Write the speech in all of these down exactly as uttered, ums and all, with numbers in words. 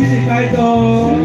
Kaitor.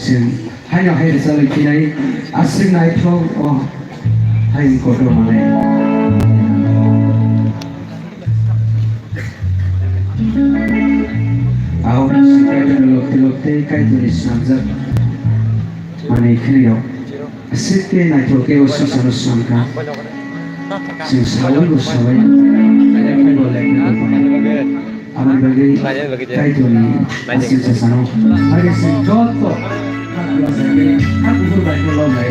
Chwng haino hai rwchapwi phinai, aswk naithok o hayung kotor manwi. Ang Kaitorno lobti lobti Kaitorni swnamjak manwi khwnwi rok. Aswk khe naithok khe o swngcharno swngkha. Chwng saui bo saui, lekha bo lekha bo pai. Aboni bagwi Kaitorni aswk sasano. Age chwng joto hak buphur bai khe lob lai.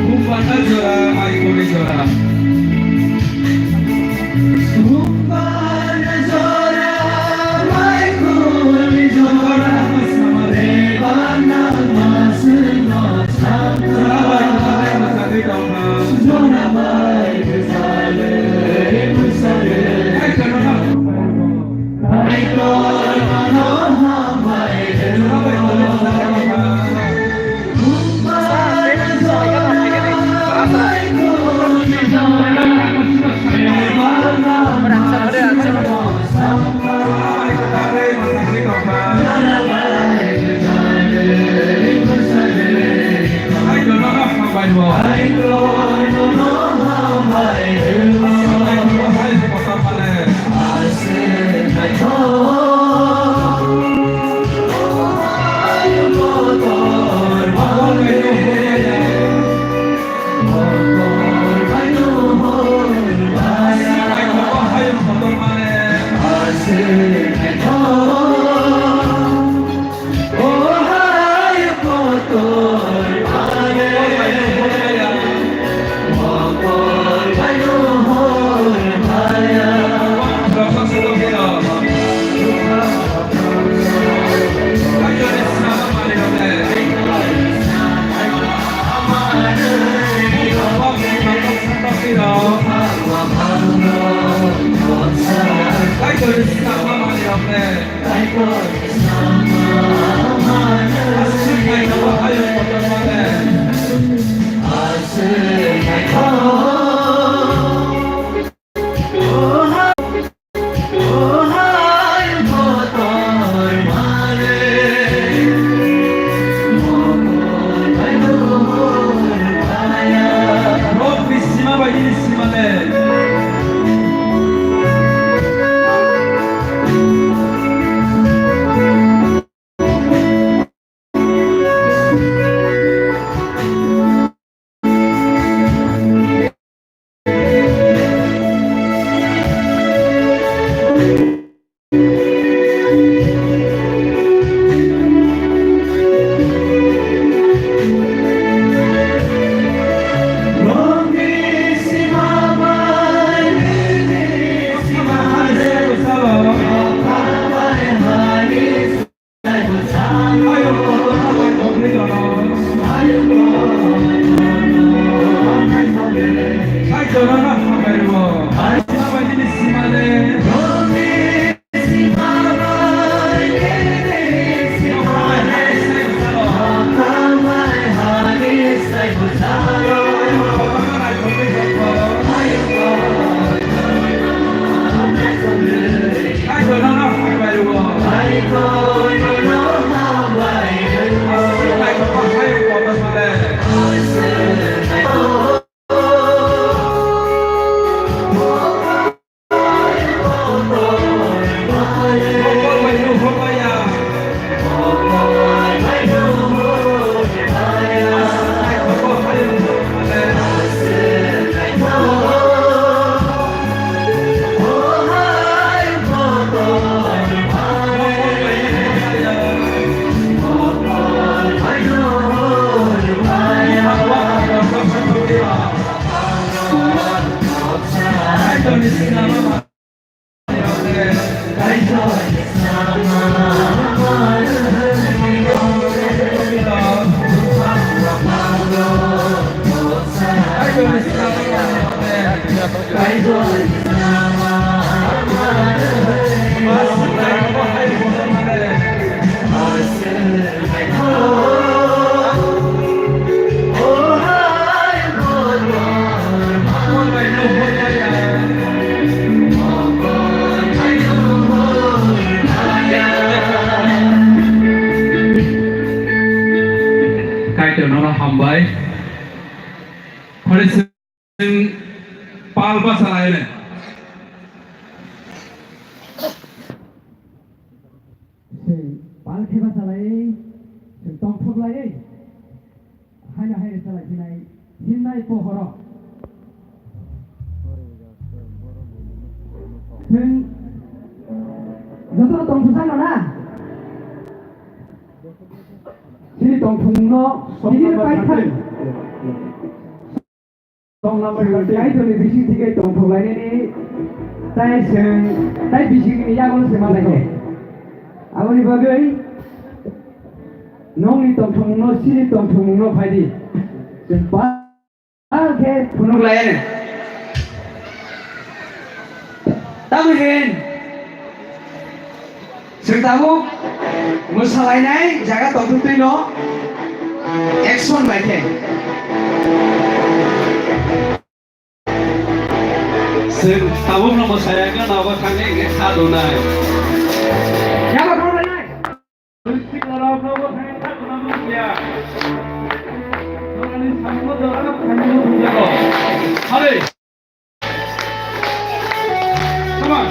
Bumbana jora, Aikorni jora. Bumbana jora, Aikorni jora. Rebana masno. Jora bai, jora bai, jora bai. Kaitor nono hambai. Khorei chwng pal basa lainai. Chwng pal khe basa laiwi, chwng tongthok laiwi. Haino hai rwchalai phinai, himnai pohoro. Chwng jotono tongthokjak no na? Chini tongthokmungno tini pai thang. Kaitorni bising thike tongthok lainani tai chwng tai bisingni yago se ma lainai. Aboni bagwi nongni tongthokmungno, chini tongthokmungno phai di. Chwng ba khe phunuk lainai. Tamo hin. Chwng tabuk mwsalainai jaga tongthok twino action bai khe. Chwng tabukno mwsaya wngkha, nogo thangwi hwnkhe kha donai. Yaba thanglainai. Siklarok nogo thangwi kha dona nukya. Dorani samungno dorano thangwi nukjago. Hale. Come on.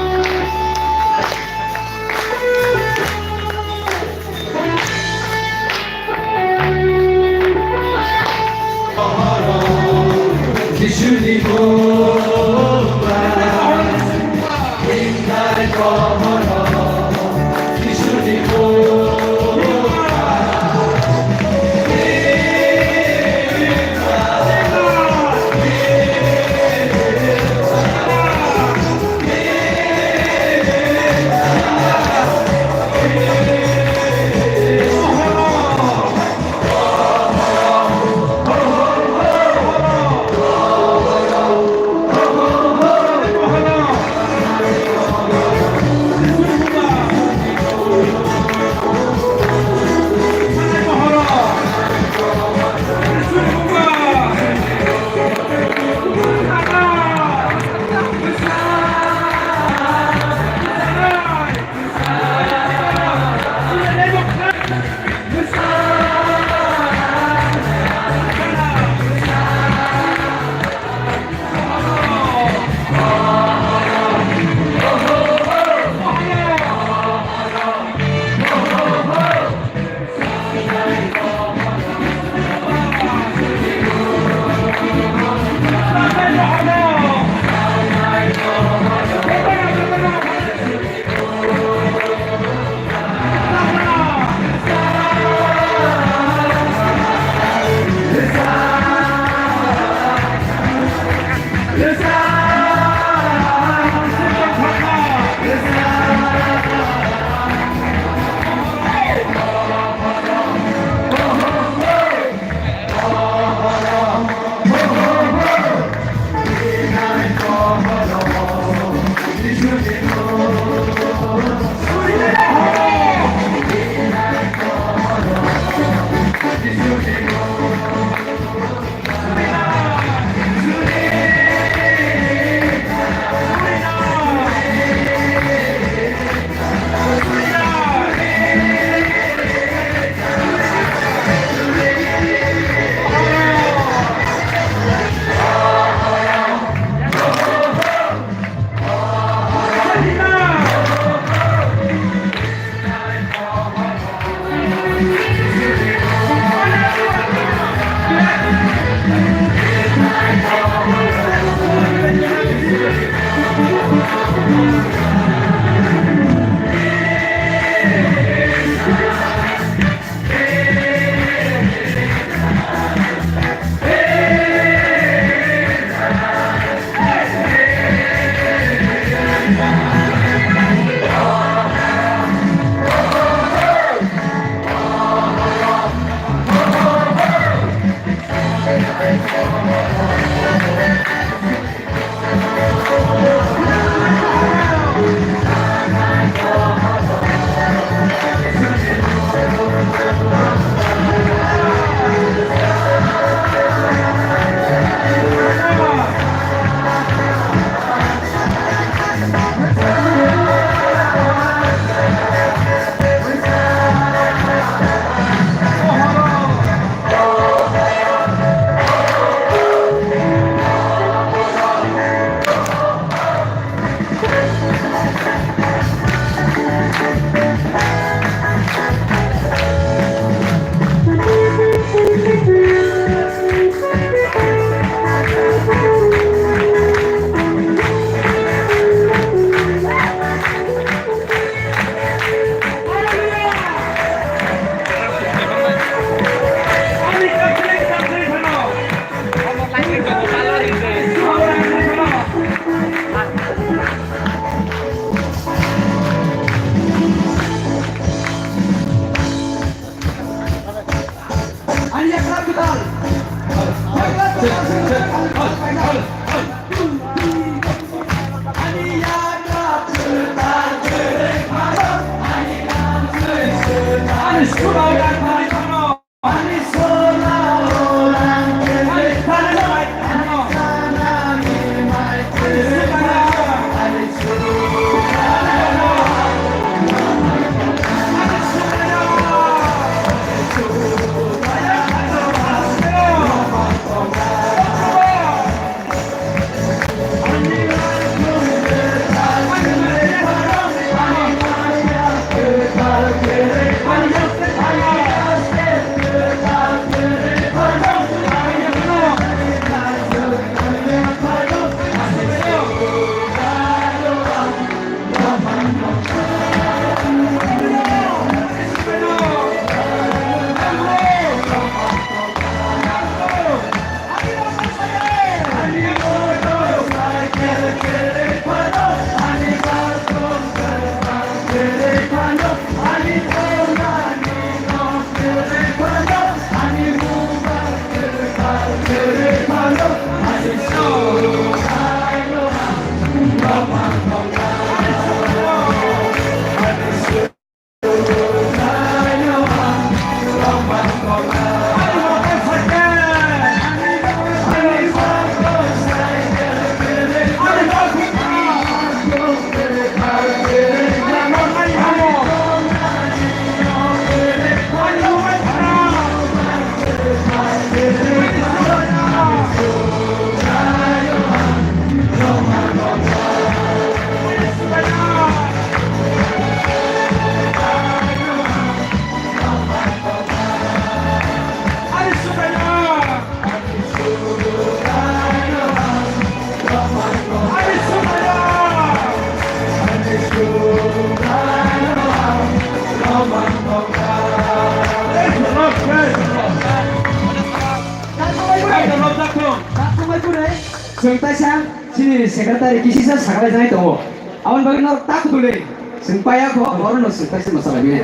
Chwng taisa chini secretary kisisa sakalai janai tongo. Aboni bagwi norok ta kudule. Chwng paya kho, oro no chwng taisa masala bini.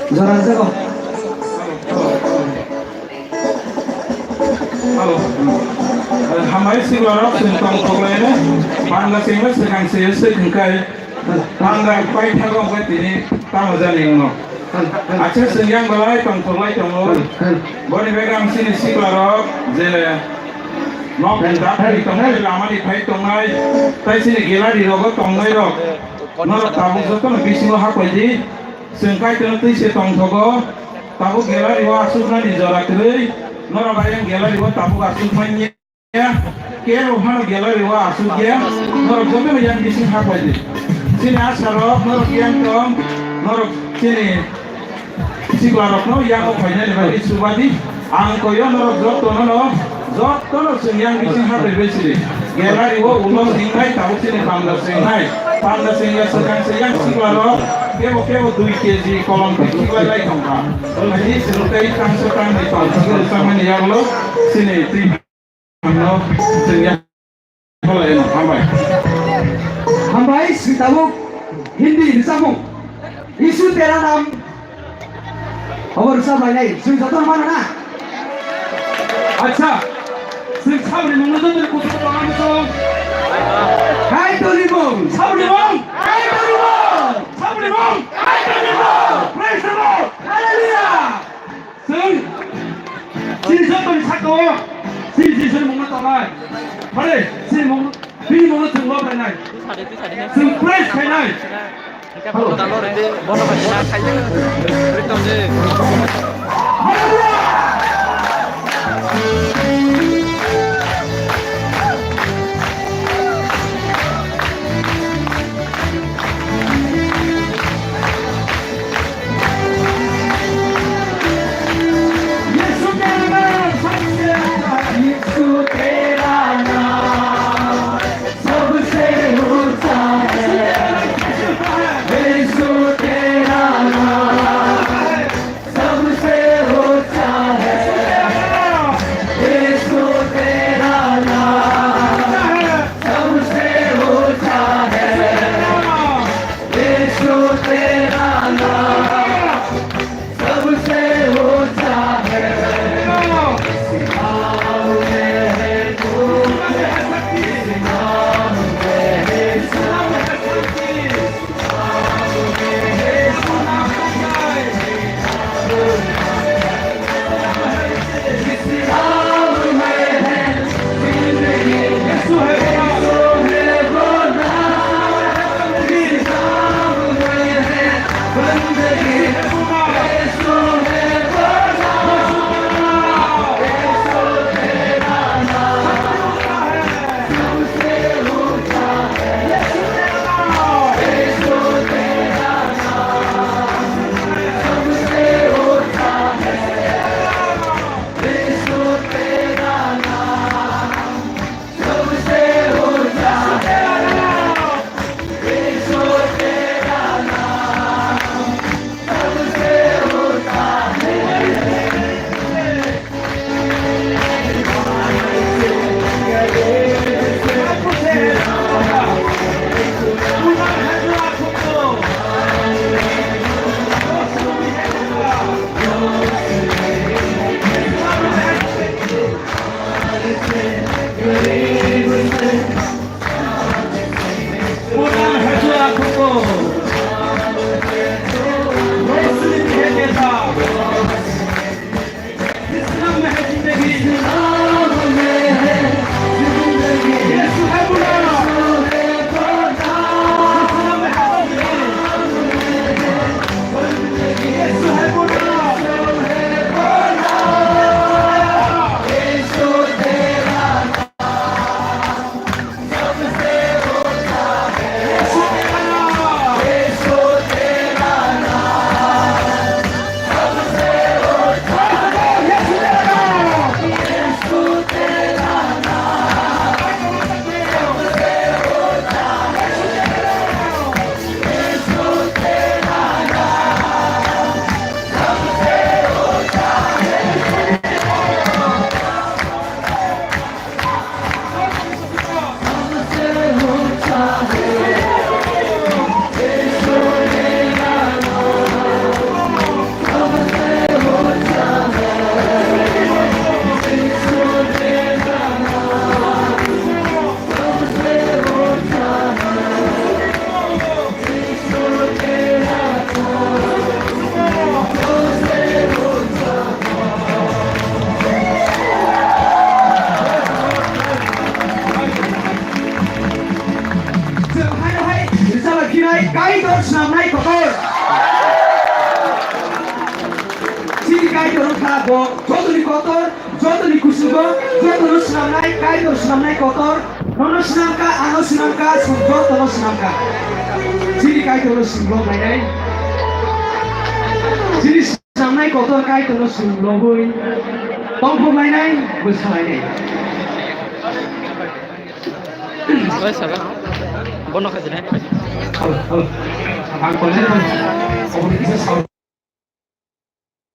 Jora jago. Halo. Hambai siklarok chwng tong toklaino. Panda chwngno swkang se se thwngkhai. Panda paithago wngkha tini tamo jani wngno. Acha chwng yang belai tong toklai tongo. Boni bagwi ang chini siklarok je Nok ni dak phai tongnai, lama ni phai tongnai, tai chini gallery rogo tongnai rok. Norok tabuk jotono bisingo hapai di. Chwng Kaitorno twi se tongthogo. Tabuk gallery o asuknani jora kwrwi. Norok ayang gallery o tabuk asuk manya. Kebo phano gallery o asuk ya. Norok jotono yang bising hapai di. Chini asarok norok yang tong. Norok chini Siklarokno yago phainani bagwi subadi. Ang koyo norok jotono no, jotono chwng yang bising hapai bai sidi. Gallery o ulo singnai tabuk chini panda singnai. Panda singya swkang se yang siklarok kebo kebo dui K G kolom tiktiklai lai tongkha. Ani sirutei tangso tangni tong, sirutei tangmani yagulo chini twi Ano chwngya. Hambai. Hambai, chwng tabuk Hindi rwchapmung. Isu tera nam. Obo rwchap lainai, chwng joto mano na? Acha. Saboni mungno joto ni kusugo tongma muchung. Kaitorni mung. Saboni mung. Kaitorni mung. Saboni mung. Kaitorni mung. Praise the Lord. Hallelujah. Chwng chini jotoni sakao chini Jisuni mungno tongnai. Hare, chini mung, bini mungno chwng lob lainai. Chwng praise khainai. Hello. Chwng haino hai rijaba khinai Kaitor swnamnai kotor. Chini Kaitor wngkha bo jotoni kotor, jotoni kusugo, jotono swnamnai, Kaitor swnamnai kotor. Nono swnamkha, ano swnamkha, chwng jotono swnamkha. Chini Kaitorno swnglo lainai. Chini swnamnai kotor Kaitorno swnglo bui. Tongthok lainai, bwsa lainai. Oi, sir. Bono khaijinai. Ang tongnai, ang tongnai.